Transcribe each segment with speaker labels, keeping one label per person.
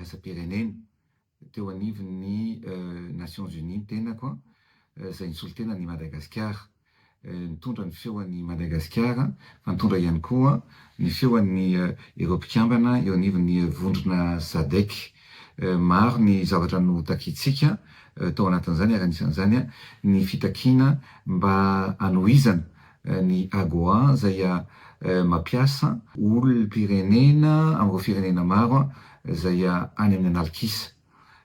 Speaker 1: iraisam-pirenena teo anivon'ny Nations Unies ny tenako, izay nisolo tena an'i Madagasikara. Nitondra ny feon'i Madagasikara fa nitondra ihany koa ny feon'ny ireo mpikambana eo anivon'ny vondrona Sadec. Maro ny zavatra notakintsika tao anatin'izany ary anisan'izany ny fitakiana mba hanohizana ny AGOA izay mampiasa olom-pirenena amin'ireo firenena maro izay any amin'ny analikisa.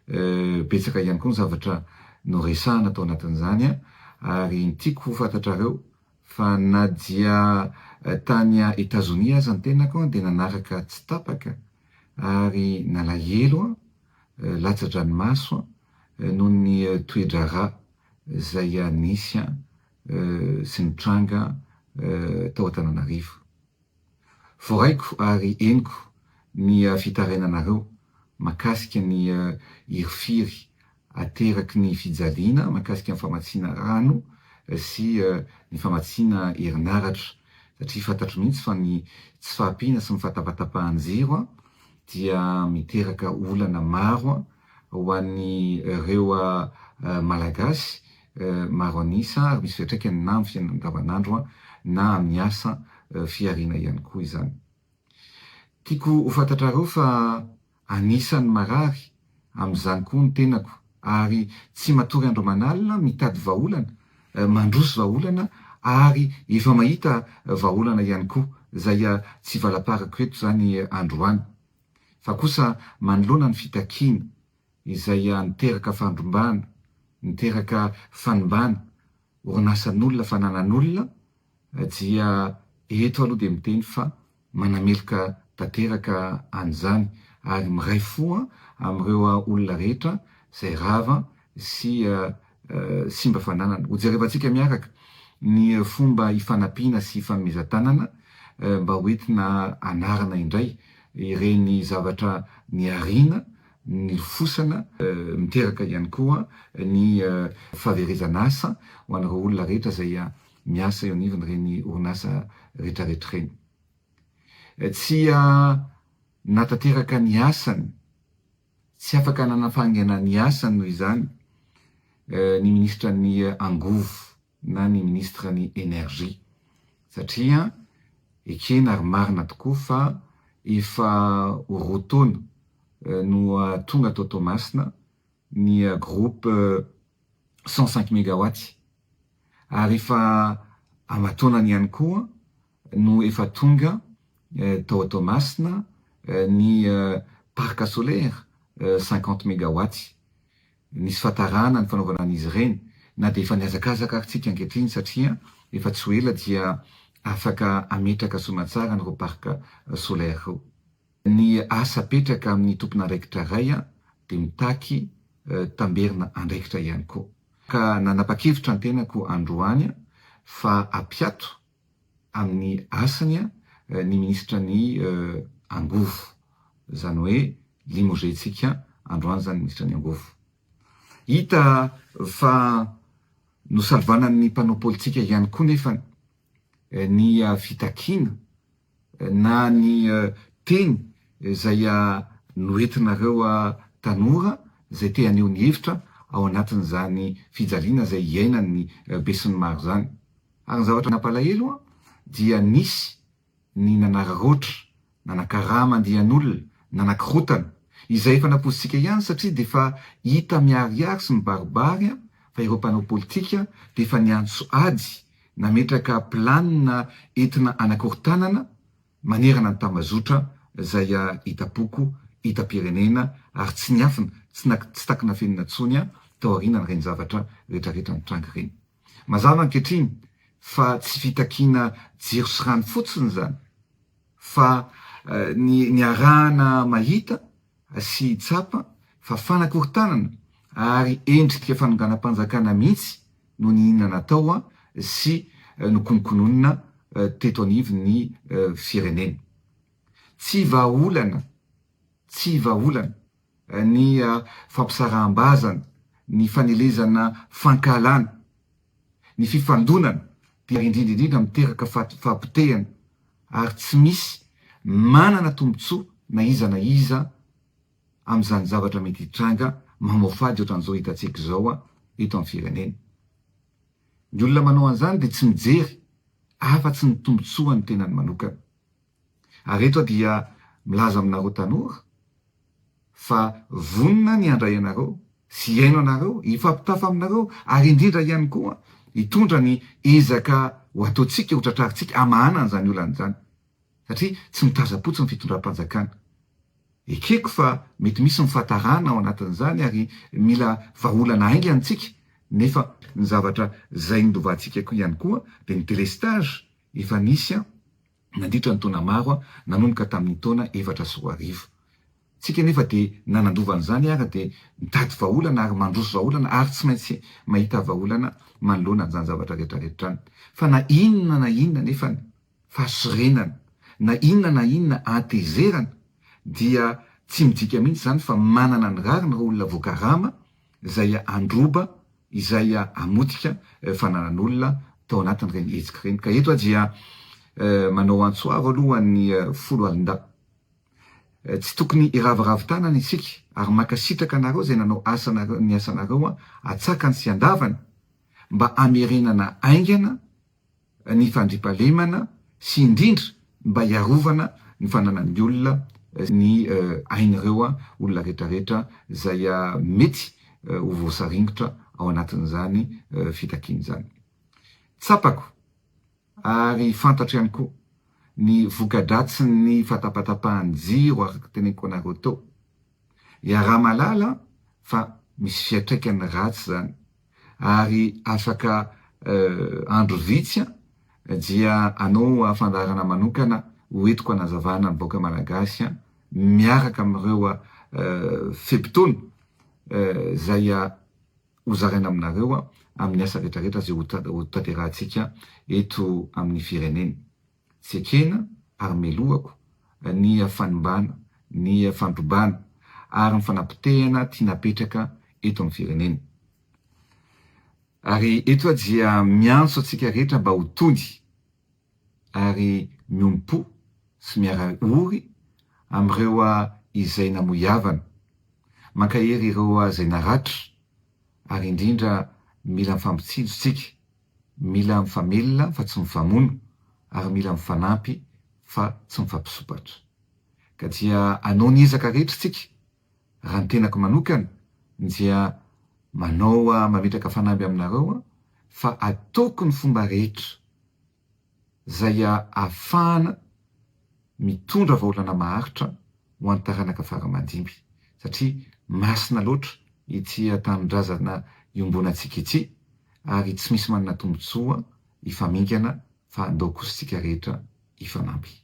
Speaker 1: Betsaka ihany koa ny zavatra noresahana tao anatin'izany ary ny tiako ho fantatrareo fa na dia tany Etazonia aza ny tenako dia nanaraka tsy tapaka ary nalahelo latsa-dranomaso noho ny toe-draharaha izay nisy sy nitranga tao Antananarivo. Voaraiko ary henoko ny fitarainanareo mahakasika ny hirifiry ateraky ny fijaliana mahakasika ny famatsiana rano sy ny famatsiana herinaratra satria fantatro mihitsy fa ny tsy fahampiana sy ny fahatapatapahan-jiro dia miteraka olana maro ho an'ireo Malagasy maro an'isa ary misy fiantraikany na amin'ny fiainana andavanandro na amin'ny asa fihariana ihany koa izany. Tiako ho fantatrareo fa anisan'ny marary amin'izany koa ny tenako ary tsy matory andro aman'alina mitady vahaolana, mandroso vahaolana ary efa mahita vahaolana ihany koa izay tsy valaparako eto izany androany fa kosa manoloana ny fitakiana izay niteraka fandrombana, niteraka fanimbana orinasan'olona, fananan'olona, dia eto aloha dia miteny fa manameloka tanteraka an'izany ary miray fo amin'ireo olona rehetra izay rava sy simba fananana. Hojerevantsika miaraka ny fomba hifanampiana sy hifanomezan-tanana mba ho entina hanarina indray ireny zavatra niariana, nilofosana, miteraka ihany koa ny fahaverezana asa ho an'ireo olona rehetra izay miasa eo anivon'ireny orinasa rehetrarehetra ireny. Tsy nahatanteraka ny asany, tsy afaka nanafaingana ny asany noho izany ny minisitran'ny angovo na ny ministre ny energie satria ekena ary marina tokoa fa efa ho roa taona no tonga tao Toamasina ny groupe 105 megawatts ary efa aman-taonany ihany koa no efa tonga tao Toamasina ny parc solaire 50 megawatts. Nisy fahatarana ny fanaovana an'izy ireny na dia efa nihazakazaka ary tsika ankehitriny satria efa tsy ho ela dia afaka hametraka soamatsara an'ireo parc solaire ireo. Ny asa apetraka amin'ny tompon'andraikitra iray dia mitaky tamberina andraikitra ihany koa. Ka nanapa-kevitra ny tenako androany fa hampiato amin'ny asany ny minisitra ny angovo. Izany hoe limoger-tsika androany izany ny minisitra ny angovo. Hita fa nosalovanan'ny mpanao politika ihany koa nefa ny fitakiana na ny teny izay noentinareo tanora izay te haneho ny hevitra ao anatin'izany fijaliana izay iainan'ny besinimaro izany. Ary ny zavatra nampalahelo dia nisy ny nanararaotra, nanakarama andian'olona, nanakorotana, izay efa nampoizintsika ihany satria dia efa hita miharihary sy mibaribary fa ireo mpanao politika dia efa niantso ady, nametraka planina entina hanakorontanana manerana ny tambazotra izay hitam-poko, hitam-pirenena ary tsy niafina, tsy takinafenina intsony tao aorianan'ireny zavatra rehetrarehetra nitranga ireny. Mazava ankehitriny fa tsy fitakiana jiro sy rano fotsiny izany fa ny niarahana mahita sy tsapa fa fanakorontanana ary endrika fanonganam-panjakana mihitsy no nihinana tao sy nokononkononina teto anivon'ny firenena. Tsy vahaolana, tsy vahaolana ny fampisaraham-bazana, ny fanelezana fankahalana, ny fifandonana dia indrindra indrindra miteraka fahapotehana ary tsy misy manana tombontsoa na iza na iza. amin'izany zavatra mety hitranga mamoafady ohatran'izao hitantsika izao eto amin'ny firenena. Ny olona manao an'izany dia tsy mijery afa-tsy ny tombontsoan'ny tenany manokana. Ary eto aho dia milaza aminareo tanora fa vonona ny handray anareo sy hihaino anareo, hifampitafa aminareo ary indrindra ihany koa hitondra ny ezaka ho ataontsika, ho tratrarintsika hamahana an'izany olana izany. Satria tsy mitazam-potsiny ny fitondram-panjakana. Ekeko fa mety misy ny fahatarana ao anatin'izany ary mila vahaolana haingana isika nefa ny zavatra izay nilovantsika koa ihany koa dia ny délestage efa nisy nandritra ny taona maro nanomboka tamin'ny taona 2004. Tsika nefa dia na nandova an'izany ara dia mitady vahaolana ary mandroso vahaolana ary tsy maintsy mahita vahaolana manoloana an'izany zavatra rehetra rehetra izany. Fa na inona na inona nefany fahasorenana na inona na inona hatezerana dia tsy midika mihitsy izany fa manana ny rariny ireo olona voakarama izay handroba izay hamotika fananan'olona tao anatin'ireny hetsika ireny. Ka eto aho dia manao antso avo aloha ho an'ny foloalindahy. Tsy tokony hiraviravy tanana isika ary mankasitraka anareo izay nanao asanareo ny asanareo atsakany sy andavany mba hamerenana haingana ny fandriampahalemana sy indrindra mba hiarovana ny fananan'ny olona ny ain'ireo olona rehetrarehetra izay mety ho voasaringotra ao anatin'izany fitakiana izany. Tsapako ary fantatro ihany koa ny voka-dratsin'ny fatapatapahan'ny jiro araka ny teneniko anareo teo. Iaraha-mahalala fa misy fiantraikany ratsy izany ary afaka andro vitsy dia hanao fandaharana manokana ho entiko hanazavana ny vahoaka malagasy miaraka amin'ireo fe-potoana izay ho zaraina aminareo amin'ny asa rehetrarehetra izay ho tanterahantsika eto amin'ny firenena. Tsy ekena ary melohako ny fanimbana, ny fandrobana ary ny fanapotehana tiana apetraka eto amin'ny firenena. Ary eto aho dia miantso antsika rehetra mba ho tony ary miombom-po sy miara-ory amin'ireo izay namoy havana, mankahery ireo izay naratra ary indrindra mila mifampitsinjo isika Mila mifamelona fa tsy mifamono ary mila mifanampy fa tsy mifampisompatra. Ka dia hanao ny ezaka rehetra isika, raha ny tenako manokana dia manao mametraka fanamby aminareo fa ataoko ny fomba rehetra izay ahafahana mitondra vahaolana maharitra ho an'ny taranaka fara aman-dimby satria masina loatra ity tanindrazana iombonantsika ity ary tsy misy manana tombotsoa hifamingana fa andao kosa isika rehetra hifanampy.